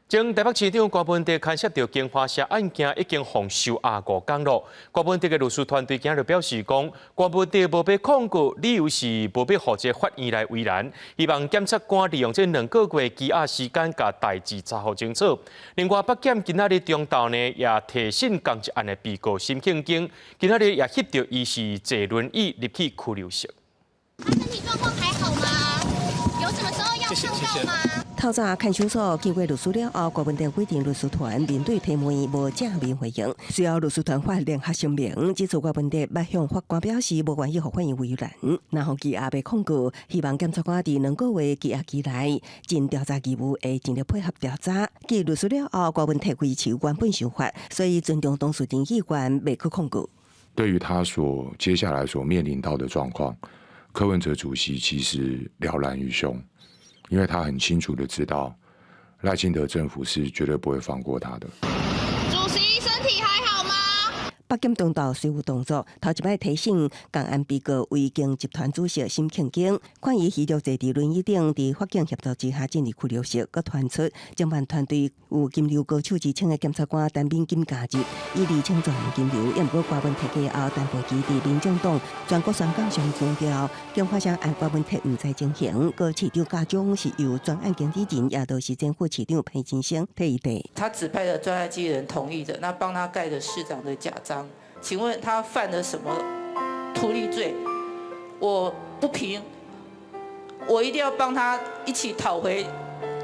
前台北市長柯文哲牽涉著京華社案件已經予收押5工咯。柯文哲的律師團隊今日表示講，柯文哲無欲控告，理由是無欲予這法院來為難，希望檢察官利用這2個月羈押時間，共代誌查予清楚。另外，北檢今仔日中晝呢，也提審仝一案的被告沈慶京，今仔日也翕著伊是坐輪椅入去拘留室。他身體狀況還好嗎？有什麼時候要控告嗎？透早看守所見過律師了後，柯文哲委任律師團面對提問無正面回應。隨後律師團發聯合聲明，指出柯文哲捌向法官表示無願意予法院為難，若予羈押欲控告，希望檢察官佇2個月羈押期內盡調查義務，會盡力配合調查。見律師了後，柯文哲維持原本想法，所以尊重當事人意願，袂去控告。對於他所接下來所面臨到的狀況，柯文哲主席其實了然於胸。因為他很清楚的知道，賴清德政府是絕對不會放過他的。主席身體還好嗎？北檢中晝雖有動作，頭一擺提審仝案被告維京集團主席沈慶京，看伊虛弱坐佇輪椅頂，佇法警協助之下進入拘留室，閣傳出偵辦團隊有金流高手之稱的檢察官陳敏金加入，以釐清專案金流。也毋過柯文哲過後，陳佩琪佇民眾黨全國宣講上強調，京華社案柯文哲毋知情形，閣市長嘉獎是由專案經理人，也就是前副市長彭金生替伊遞。他指派的專案經理人同意的，那幫他蓋的市長的假章。請問他犯了什麼圖利罪？我不平，我一定要幫他一起討回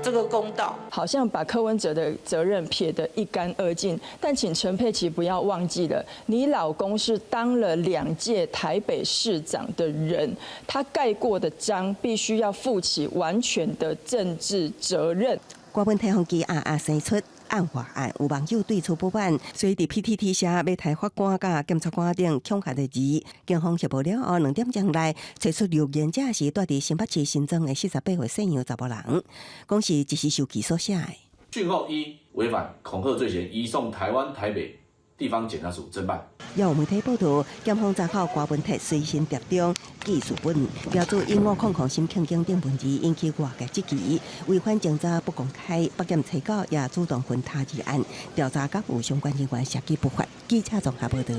這個公道。好像把柯文哲的責任撇得一乾二淨，但請陳佩琪不要忘記了，你老公是當了2屆台北市長的人，他蓋過的章必須要負起完全的政治責任。柯文哲予羈押也生出暗話案，有網友對此不滿，所以佇 PTT 寫欲刣法官佮檢察官等恐嚇的字。警方協報了後，2點鐘內揣出留言者是蹛佇新北市新莊的48歲姓楊查某人，講是一時受氣所寫的。訊後依違反恐嚇罪嫌，移送台灣台北地方檢察署偵辦。也有媒體報道，檢方查扣柯文哲隨身碟中記事本，標註1500沈慶京等文字，引起外界質疑。違反偵查不公開，北檢查到也主動分他二案調查，敢有相關人員涉及不法。記者綜合報道。